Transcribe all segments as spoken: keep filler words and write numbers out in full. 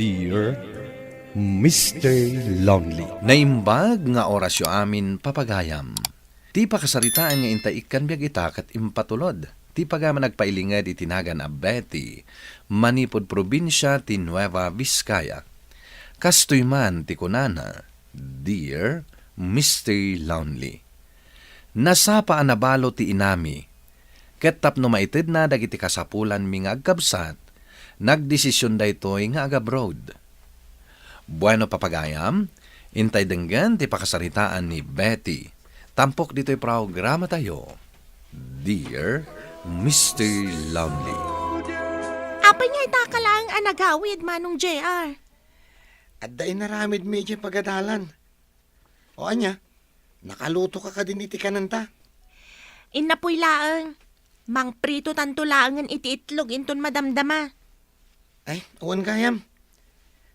Dear Mister Lonely. Naimbag nga orasyo amin, papagayam. Ti pakasaritaan nga intay ikkan biag ita ket impatulod ti pagayam a nagpailinged iti nagan a Betty, manipud probinsia ti Nueva Vizcaya. Kastoy man ti kunana, Dear Mister Lonely. Nasapa a nabalo ti inami, ket tapno maitedna dagiti kasapulanmi nga agkabsat, nagdesisyon daytoy nga agabroad. Bueno, papagayam, intay denggen ti pakasaritaan ni Betty, tampok ditoy programatayo, Dear Mister Lonely. Apay nga ita ka laeng a nagawid, Manong J R? Adda inaramidmi idiay pagadalan. O ania, nakaluto ka kadin iti kanenta? Innapoy laeng. Mangprito tanto laengen iti itlog inton madamdama. Ay, awan gayam.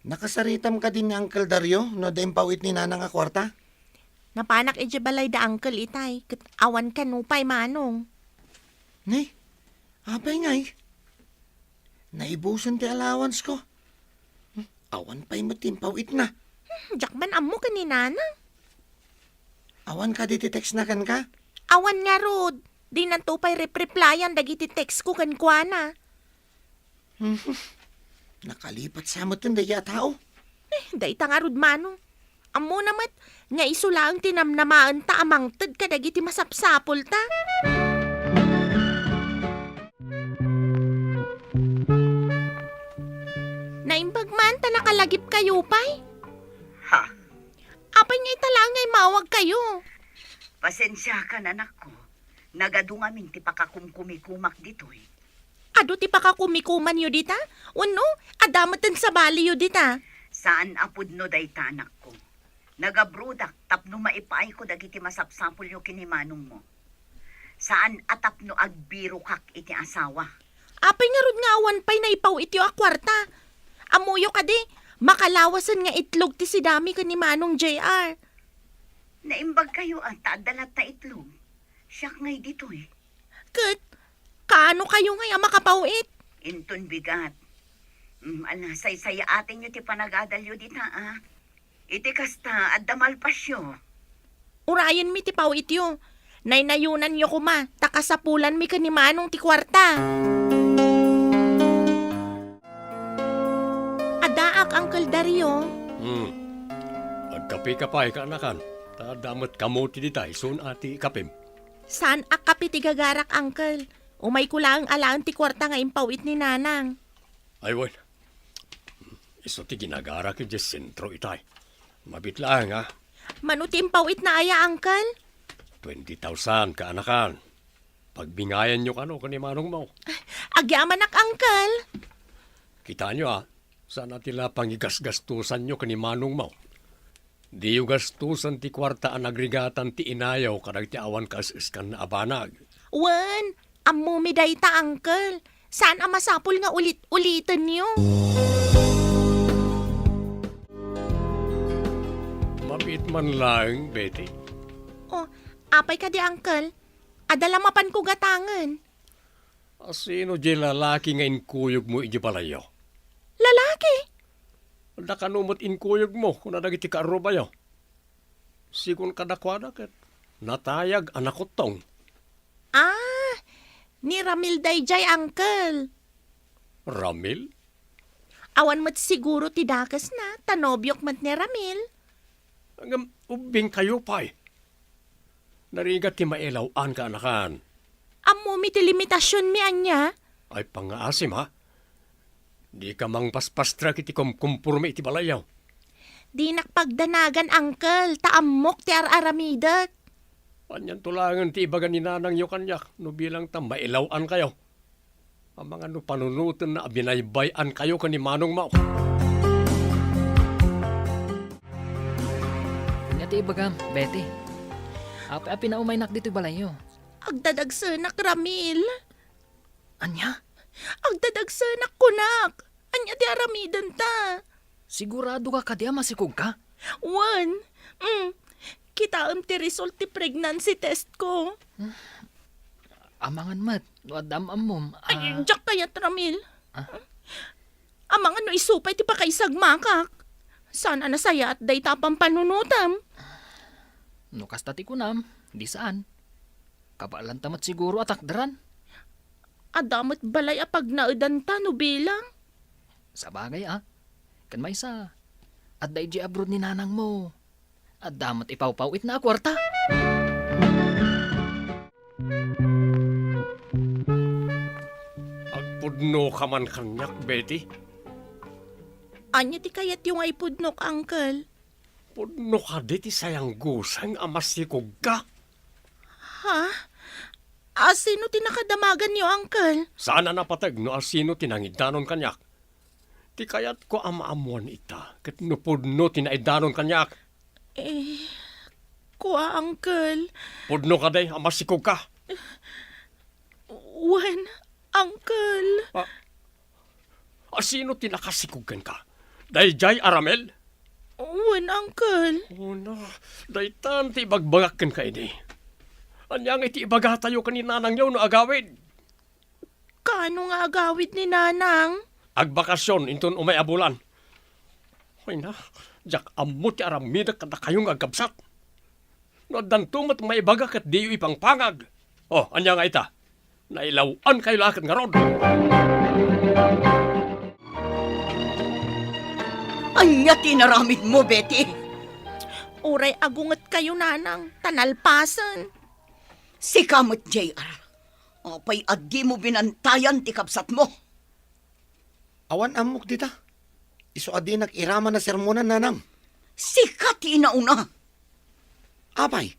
Nakasaritam kadin ni Uncle Dario no adda impaw-it ni Nanang a kuarta? Napanak idiay balay da Uncle itay, ket awan kano pay, Manong. Ni, apay ngay? Naibusen ti allowance ko. Hmm, awan pay met ti impaw-itna. Hmm, diak man ammo ken ni Nanang. Awan kadi ti text na kenka? Awan ngarud. Dinanto pay rep-replyan dagiti text ko kenkuana. Hmm, nakalipat sa met dayta a tao. Eh, dayta ngarud, Manong. Ammona met nga isu laeng ti namnamaenta a mangted kadagiti masapsapulta. Naimbag man ta nakalagipkayo pay. Ha? Apay nga ita laeng nga immawagkayo? Pasensiakan, anakko. Nagadu ngamin ti pakakumkumikumak ditoy. Adu ti pakakumikumanyo dita? Wenno, adda met ti sabaliyo dita? Saan a pudno dayta, anakko. Nagabrodak tapno maipaayko dagiti masapsapulyo ken ni manongmo. Saan a tapno agbirokak iti asawa. Apay ngarud nga awan pay naipaw-ityo a kuarta? Ammoyo kadi, makalawasen nga itlog ti sidami ken ni Manong J R. Naimbagkayo a ta adda latta itlog. Siak ngay ditoy. Ket, kaano kayo ngay a makapaw-it? Inton bigat. Mm, ala, saysayaatenyo ti panagadalyo dita, a. Iti kasta, adda malpasyo. Urayenmi ti paw-ityo. Naynayonanyo koma, ta kasapulanmi ken ni Manong ti kuarta. Addaak, Uncle Dario. Hmm. Agkapeka pay, kaanakan. Ta adda met kamote dita, isun a ti ikapem. Saan a kape ti gagarak, Uncle. Umayko laeng alaen ti kuarta nga impaw-it ni Nanang. Ay, wen. Isu ti ginagarak idiay sentro itay. Mabit laeng, a. Mano ti impaw-itna aya, Uncle? Twenty thousand, kaanakan. Pagbingayanyo kano ken ni manongmo. Agyamanak, Uncle. Kitaenyo, a. Saan a ti la pangigasgastosanyo ken ni manongmo. Diyo gastosen ti kuarta a nagrigatan ti inayo kadagiti awan kaes-eskanna a banag. Wen, ammomi dayta, Uncle. Saan a masapul nga ulit-ulitenyo. Mabiit man laeng, Betty. Oh, apay kadi, Uncle? Adda la mapanko gatangen. A, sino diay lalaki nga inkuyogmo idiay balayyo? Lalaki? Adda kano met inkuyogmo, kuna dagiti kaarrubayo. Sigun kadakuada ket natayag a nakuttong. Ah, ni Ramil daydiay, Uncle. Ramil? Awan met siguro ti dakesna, ta nobiok met ni Ramil. Ngem ubbingkayo pay. Narigat ti mailaw-an, kaanakan. Ammomi ti limitasionmi ania? Ay, pangngaasim, a. Dika mangpaspastrak iti kumkumporme iti balayyo. Dinak pagdanagan, Uncle, ta ammok ti ar-aramidek. Anianto laengen ti ibaga ni nanangyo kaniak no bilang ta mailaw-ankayo? Amangan no panunotenna a binaybay-ankayo ken ni manongmo. Ania ti ibagam, Betty? Apay a pinaumaynak ditoy balayyo? Agdadagsenak, Ramil. Ania? Agdadagsenak, kunak. Ania ti aramidenta? Sigurado ka kadi a masikog ka? Wen. Mm. Kitaem ti result ti pregnancy test ko. Amangan met, no adda am-ammom, a. Ay, diak kayat, Ramil. Ah. Amangan no isu pay ti pakaisagmakak. Saan a nasayaat dayta a pampanunotem. No kasta ti kunam, di saan. Kabaelanta met siguro a takderan. Adda met balay a pagnaedanta no bilang. Sabagay a. Ken maysa, adda idiay abroad ni nanangmo. Adda met ipawpaw-itna a kuarta. Agpudnoka man kaniak, Betty. Ania ti kayatyo nga ipudnok, Uncle? Pudno kadi ti sayangguseng a masikogka? Ha? Asino ti nakadamaganyo, Uncle? Saan a napateg no asino ti nangidanon kaniak. Ti kayatko a maammuan ita, ket no pudno ti naidanon kaniak. Eh, kua, Uncle. Pudno kadi a masikogka? Wen, Uncle. Ah, asino ti nakasikog kenka? Daydiay a Ramil? Wen, Uncle. Una, daytan ti ibagbagak kenka idi. Ania ngay ti ibagatayo ken ni nanangyo no agawid? Kaano nga agawid ni nanang? Agbakasyon inton umay a bulan. Ay na, diak ammo ti aramidek kadakayo nga agkabsat. No addanto met maibaga ket diyo ipangpangag. O, ania nga ita? Nailaw-ankayo la ket ngarud. Ania ti inaramidmo, Betty? Uray agungetkayo, nanang, ta nalpasen. Sika met, J R. Apay a dimo binantayan ti kabsatmo? Awan ammok dita. Isu a dinak iraman a sermonan, nanang. Sika ti inauna. Apay,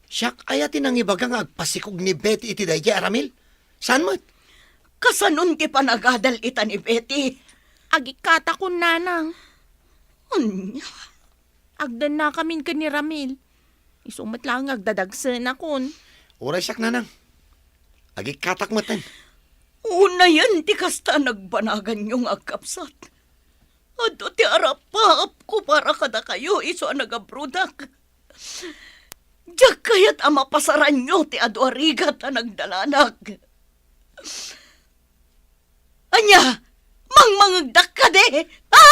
siak aya ti nangibaga nga agpasikog ni Betty iti daydiay a Ramil? Saan met? Kasanon ti panagadal ita ni Betty? Agikkatakon, nanang. Ania? Agdennakamin ken ni Ramil. Isu met laeng nga agdadagsenakon. Uray siak, nanang. Agikkatak metten. Unayen ti kasta a nagbanaganyo nga agkabsat. Adu ti arapaapko para kadakayo isu a nagabrodak. Diak kayat a mapasaranyo ti adu a rigat a nagdalanak. Ania? Mangmangegdak kadi? Ha?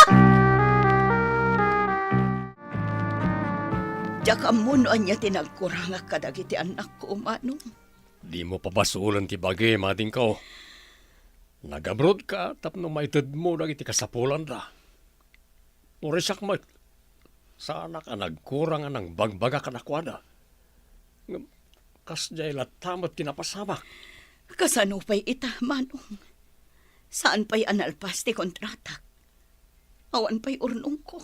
Diak ammo no ania ti nagkurangak kadagiti annakko, Manong. Dimo pabasolen ti bagim, adingko. Nagabrodka tapno maitedmo dagiti kasapulanda. Uray siak met, saanak a nagkurang a nangbagbagak kadakuada. Ngem kasdiay latta met ti napasamak. Kasano pay ita, Manong? Saan pay a nalpas ti kontratak? Awan pay urnongko.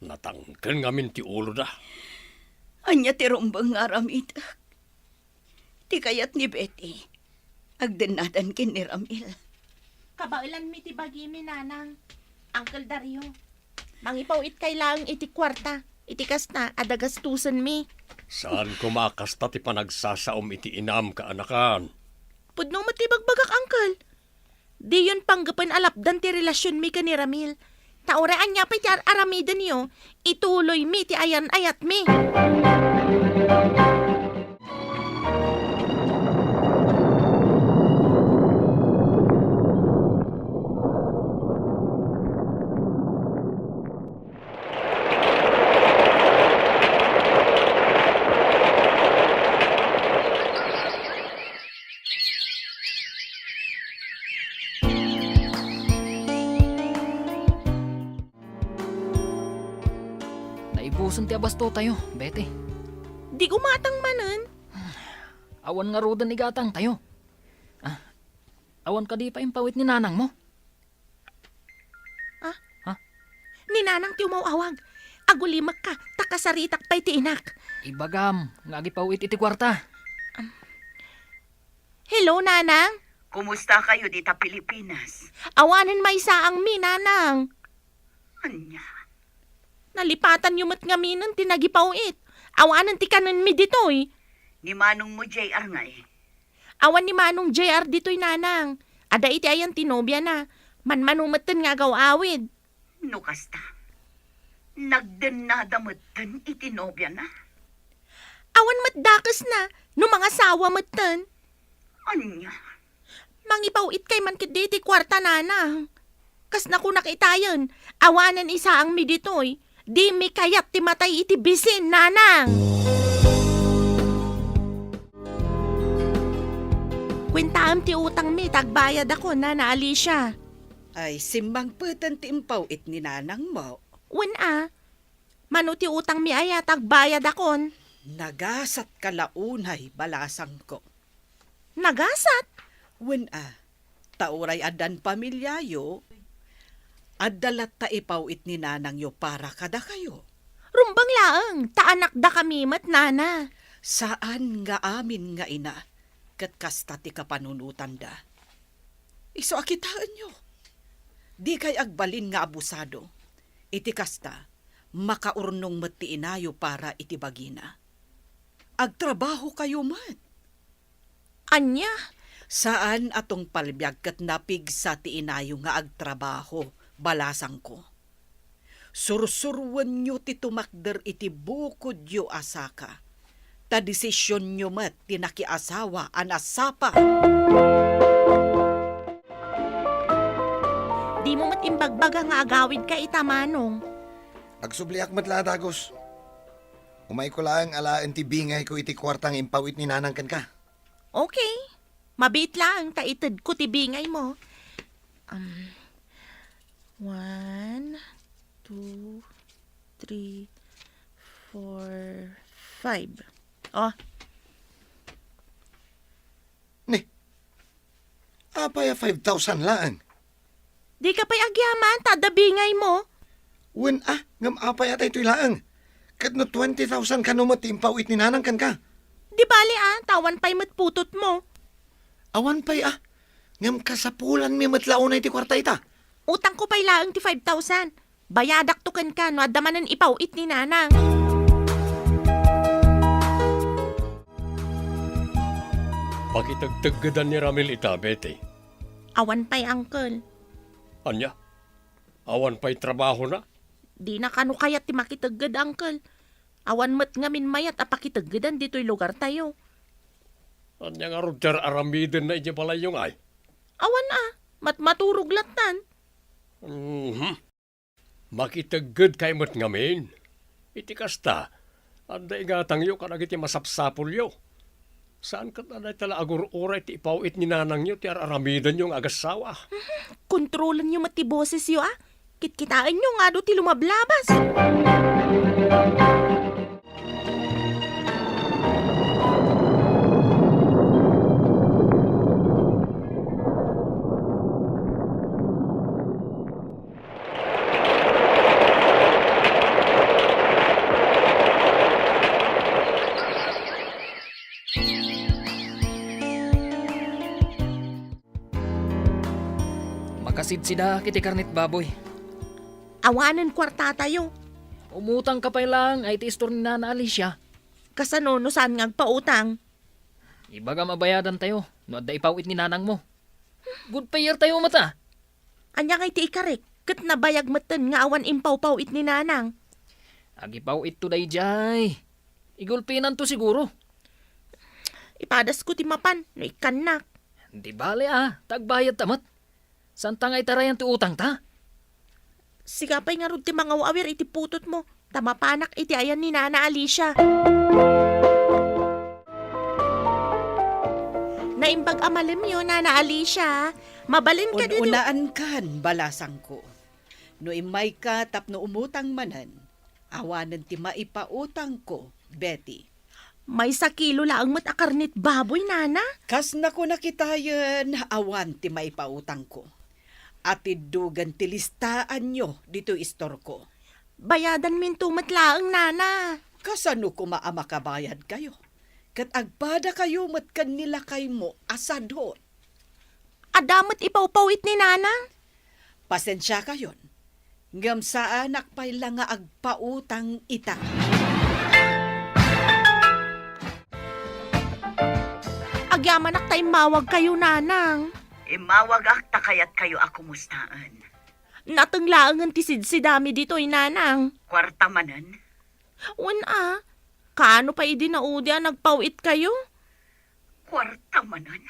Natangken ngamin ti uloda. Ania ti rumbeng nga aramidek? Ti kayat ni Betty, agdennadan ken ni Ramil. Kabaelanmi ti bagimi, Nanang. Uncle Dario, mangipaw-itkay laeng iti kuarta, iti kasta, adda gastusenmi. Saan koma a kasta ti panagsasaom iti inam, kaanakan? Pudno met ti bagbagak, Uncle. Diyon panggapen a lapdan ti relasionmi ken ni Ramil. Ta uray ania pay ti ar-aramidenyo, ituloymi ti ayan-ayatmi. Naibusen ti abastotayo, Betty. Di gumatang manen. Awan ngaruden igatangtayo. Ah, awan kadi paimpawit ni nanangmo? Ah? Ha? Ni nanang ti umaw-awag. Agulimekka, ta kasaritak pay ti inak. Ibagam nga agipaw-it iti kuarta. Hello, Nanang. Kumusta kayo dita Pilipinas? Awanen maysaangmi, Nanang. Ania? Nalipatanyo met ngaminen ti nagipaw-it. Awanen ti kanenmi ditoy. Ni manong mo, J R, ngay? Awan ni Manong J R ditoy, Nanang. Adda iti ayan ti nobiana. Manmano metten nga agaw-awid. No kasta, nagdennada metten iti nobiana? Awan met dakesna, no mangasawa metten. Ania? Mangipaw-itkay man ketdi iti kuarta, Nanang. Kas nakunak itayen, awanen isaangmi ditoy. Dimi kayat ti matay iti bisin, nanang. Kuentaem ti utangmi, ta agbayadakon, Nana Alicia. Ay, simmangpeten ti impaw-it ni nanangmo. Wen a, mano ti utangmi aya ta agbayadakon? Nagasatka la unay, balasangko. Nagasat? Wen a, ta uray addan pamiliayo, adda latta ipaw-it ni nanangyo para kadakayo. Rumbeng laeng, ta anakdakami met, nana. Saan nga amin nga ina, ket kasta ti kapanunotanda. Isu a kitaenyo, dikay agbalin nga abusado. Iti kasta, makaurnong met ti inayo para iti bagina. Agtrabahokayo met. Ania? Saan a tungpal biag ket napigsa ti inayo nga agtrabaho, balasangko. Sursuroenyo ti tumakder iti bukodyo a saka, ta desisionyo met ti nakiasawa a nasapa. Dimo met imbagbaga nga agawidka ita, Manong. Agsubliak met la a dagus. Umayko laeng alaen ti bingayko iti kuarta nga impaw-it ni nanang kenka. Okay. Mabiit laeng ta itedko ti bingaymo. Um, one, two, three, four, five. Oh. Ni, apay a five thousand laeng? Dika pay agyaman ta adda bingaymo. Wen a, ngem apay a daytoy laeng? Ket no twenty thousand kano met ti impaw-it ni nanang kenka? Di bali a, ta awan pay met putotmo. Awan pay a, ngem kasapulanmi met la unay ti kuarta ita. Utangko pay laeng ti five thousand. Bayadakto kenka no adda manen ipaw-it ni nanang. Pakitegteggedan ni Ramil ita, Betty. Awan pay, uncle. Ania? Awan pay trabahona? Dina kano kayat ti makitegged, uncle. Awan met ngamin mayat a pakiteggedan ditoy lugartayo. Ania ngarud ti ar-aramidenna idiay balayyo ngay? Awan a, matmaturog lattan. Mhm. Makiteggedkay met ngamin. Iti kasta, adda ingatangyo kadagiti masapsapulyo. Saan ket a dayta la agur-uray ti ipaw-it ni nanangyo ti ar-aramidenyo nga agassawa. Kontrolenyo met ti bosesyo a. Kitkitaenyo nga adu ti lumablabas. Makasidsida iti karnit baboy. Awanen kuartatayo. Umutangka pay laeng iti istor ni Nana Alicia. Kasano no saan nga agpautang? Ibagam a bayadantayo no adda ipaw-it ni nanangmo. Good payertayo met a. Ania ngay ti ikarek? Ket nabayag metten nga awan impawpaw-it ni nanang. Agipaw-itto daydiay. Igulpinanto siguro. Ipadasko ti mapan no ikkannak. Di bale a, ta agbayadta met. Saanta nga itarayan ti utangta? Sika pay ngarud ti mangaw-awir iti putotmo, ta mapanak iti ayan ni Nana Alicia. Naimbag a malemyo, Nana Alicia. Mabalin kadi du- Un-unaankan, balasangko. No immayka tapno umutang manen, awanen ti maipautangko, Betty. Maysa kilo laeng met a karnit baboy, Nana. Kas nakuna kitayen, awan ti maipautangko. Atiddogen ti listaanyo ditoy istorko. Bayadanminto met laeng, Nana. Kasano koma a makabayadkayo? Ket agpadakayo met ken ni lakaymo a sadut. Adda met ipawpaw-it ni Nana. Pasensiakayon, ngem saanak pay la nga agpautang ita. Agyamanak ta immawagkayo, Nanang. Immawagak ta kayatkayo a kumustaen. Nateng laengen ti sidsidami ditoy, Nanang. Kuarta manen? Wen a, kaano pay idi naudi a nagpaw-itkayo? Kuarta manen?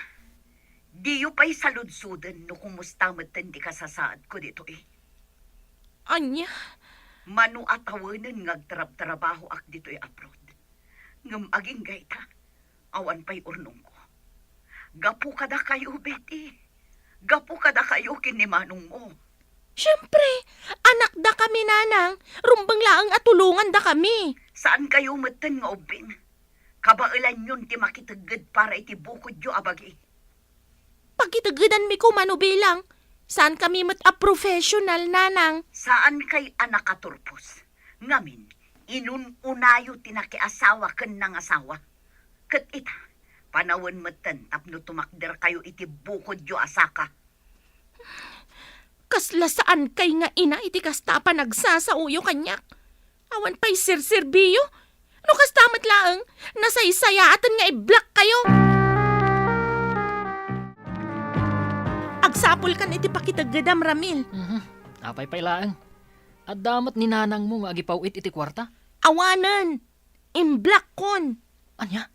Diyo pay saludsoden no kumusta metten ti kasasaadko ditoy. Ania? Mano a tawenen nga agtrabtrabahoak ditoy abroad. Ngem agingga ita, awan pay urnongko. Gapu kadakayo, Betty. Gapu kadakayo ken ni manongmo. Siempre, anakdakami, Nanang. Rumbeng laeng a tulongandakami. Saankayo metten nga ubbing. Kabaelanyon ti makitegged para iti bukodyo a bagi. Pakiteggedanmi koma no bilang. Saankami met a professional, Nanang. Saankay a nakaturpos. Ngamin, inun-unayo ti nakiasawa ken nangasawa. Ket ita, panawen metten tapno tumakderkayo iti bukodyo a saka. Kasla saankay nga ina iti kasta a panagsasaoyo kaniak. Awan pay serserbiyo. No kasta met laeng, nasaysayaaten nga i-block kayo. Agsapulkan iti pakiteggedam, Ramil. Mhm. Apay pay laeng. Adda met ni nanangmo nga agipaw-it iti kuarta? Awanen. Imblockon. Ania?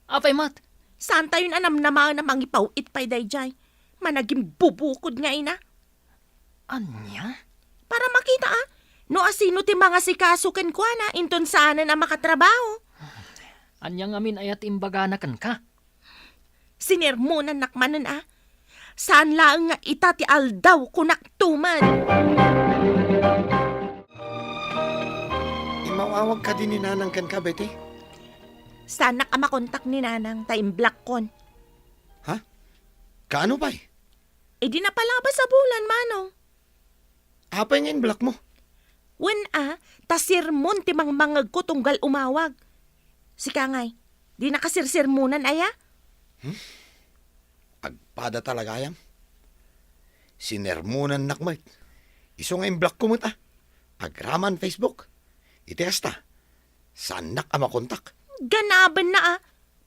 Apay met? Saantayon a namnamaen a mangipaw-it pay daydiay. Managimbubukod nga ina. Ania? Para makita, a, no asino ti mangasikaso kenkuana inton saanen a makatrabaho. Ania ngamin aya ti imbagana kenka? Sinermonannak manen, a. Saan laeng nga ita ti aldaw, kunak tuman. Immaw-awag kadi ni Nanang kenka, Betty? Saanak a makontak ni Nanang, ta imblockon. Ha? Kaano pay? Idi napalabas a bulan, Manong. Apay nga inblockmo? Wen a, ta sermon ti mangmangegko tunggal umawag. Sika ngay, dinaka sersermonan aya? Hmm? Agpada talagayam. Sinermonannak met. Isu nga imblockko met a. Agraman Facebook. Iti kasta, saannak a makontak. Ganabenna a.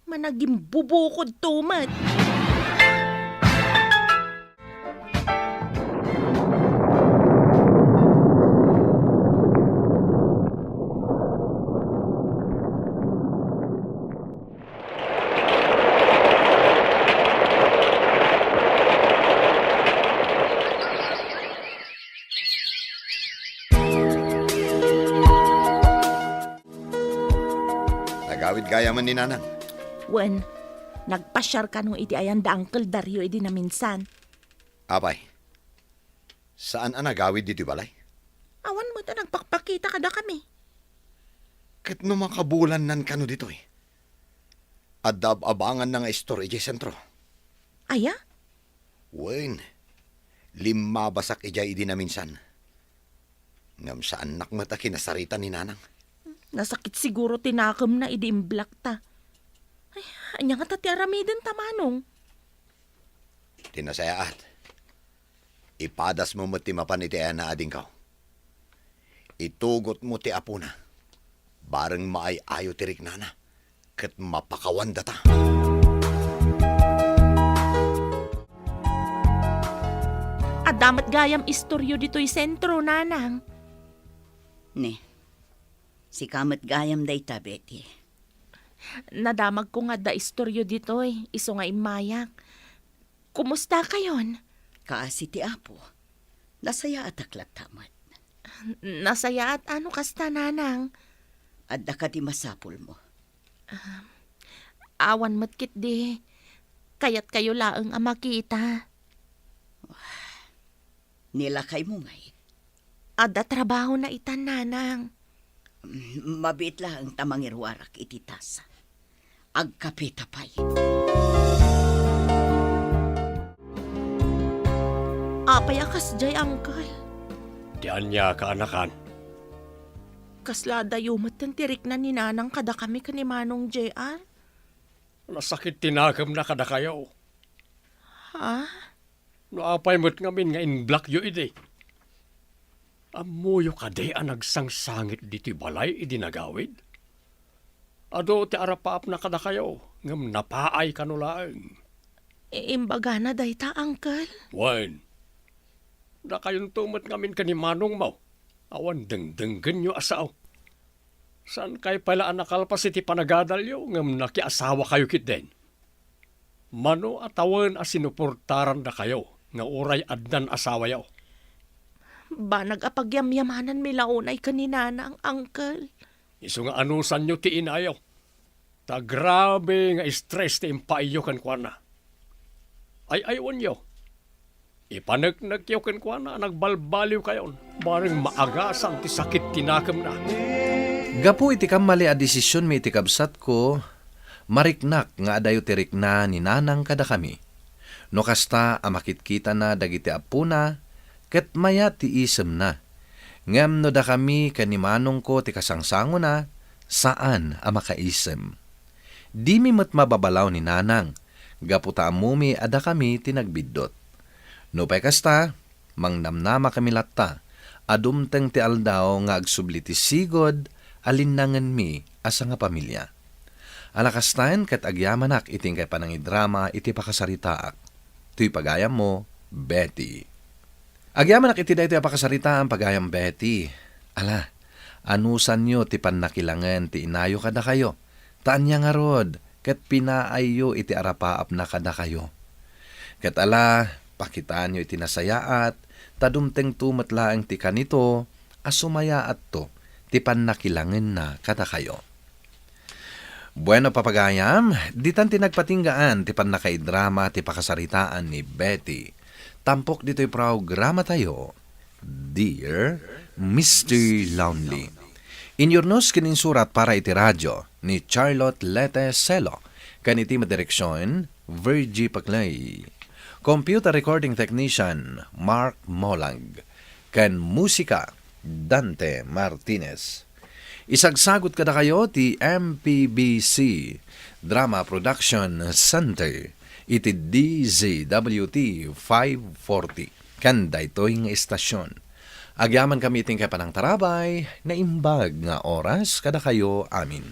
Managimbubukod to met. Nagawid gayam ni Nanang? Wen, nagpasiar kano iti ayan da Uncle Dario idi naminsan. Apay, saan a nagawid ditoy balay? Awan met a nagpakpakita kadakami. Ket no makabulannan kano ditoy, adda ab-abanganna nga istor idiay sentro. Aya? Wen, limmabasak idiay idi naminsan. Ngem saannak met a kinasarita ni Nanang. Nasakit siguro ti nakemna idi imblockta. Ay, ania ngata ti aramidenta, Manong? Ti nasayaat, ipadasmo met ti mapan iti ayan a adingkaw. Itugotmo ti apona, bareng maay-ayo ti riknana, ket mapakawandata. Adda met gayam istoryo ditoy sentro, Nanang. Ne, sika met gayam dayta, Betty. Nadamagko nga adda istoryo ditoy, isu nga immayak. Kumusta kayon? Kaasi ti Apo. Nasayaatak latta met. Nasayaat a no kasta, Nanang. Adda kadi masapulmo? Ah, awan met ketdi. Kayatkayo laeng a makita. Ni lakaymo ngay? Adda trabahona itan, Nanang. Mm, mabiit laeng ta mangiruarak iti tasa. Agkapeta pay. Apay a kasdiay, Uncle? Ti ania, kaanakan? Kasla adayo metten ti rikna ni Nanang kadakami ken ni Manong J R? Nasakit ti nakemna kadakayo. Ha? No apay met ngamin nga inblockyo idi? Ammoyo kadi a nagsangsangit ditoy balay idi nagawid? Adu ti arapaapna kadakayo, ngem napaay kano laeng. I-, imbagana dayta, Uncle? Wen, dakayonto met ngamin ken ni manongmo, awan dengdenggenyo a sao. Saankay pay la a nakalpas iti panagadalyo ngem nakiasawakayo ketdin? Mano a tawen a sinuportarandakayo nga uray addan asawayo? Banag a pagyamyamananmi la unay ken ni Nanang, Uncle. Isu nga anusanyo ti inayo. Ta grabe nga stress ti impaayyo kenkuana. Ay-aywanyo. Ipaneknekyo kenkuana a nagbalbaliwkayon. Bareng maagasan ti sakit ti nakemna. Gapu iti kammali a desisionmi iti kabsatko, mariknak nga adayo ti rikna ni Nanang kadakami. No kasta a makitkitana dagiti appona, ket mayat ti isemna. Ngem no dakami ken ni manongko ti kasangsangona, saan a makaisem. Dimi met mababalaw ni Nanang, gapu ta ammomi a dakami ti nagbiddut. Nupay kasta, mangnamnama kami latta a dumteng ti aldaw nga agsubli ti sigud a linnangenmi a sangapamilia. Ala kastaen ket agyamanak iti inkay panangidrama iti pakasaritaak. Toy pagayammo, Betty. Agyamanak iti daytoy a pakasaritaan, pagayam Betty. Ala, anusanyo ti pannakilangen ti inayo kadakayo? Ta ania ngarud, ket pinaayyo iti arapaapna kadakayo. Ket ala, pakitaanyo iti nasayaat, ta dumtengto met laeng ti kanito a sumayaatto ti pannakilangenna kadakayo. Bueno, papagayam, ditan ti nagpatinggaan ti pannakaidrama ti pakasaritaan ni Betty. Tampok ditoy programatayo, Dear Mister Lonely. Inyurnos ken insurat para iti radio ni Charlotte Lete Celo, ken iti madireksion, Virgie Paclay. Computer recording technician, Mark Molag. Ken musika, Dante Martinez. Isagsagut kadakayo ti M P B C Drama Production Center iti D Z W T five forty. Ken daytoy nga istasyon. Agyamankami iti inkay panangtarabay, naimbag nga oras kadakayo amin.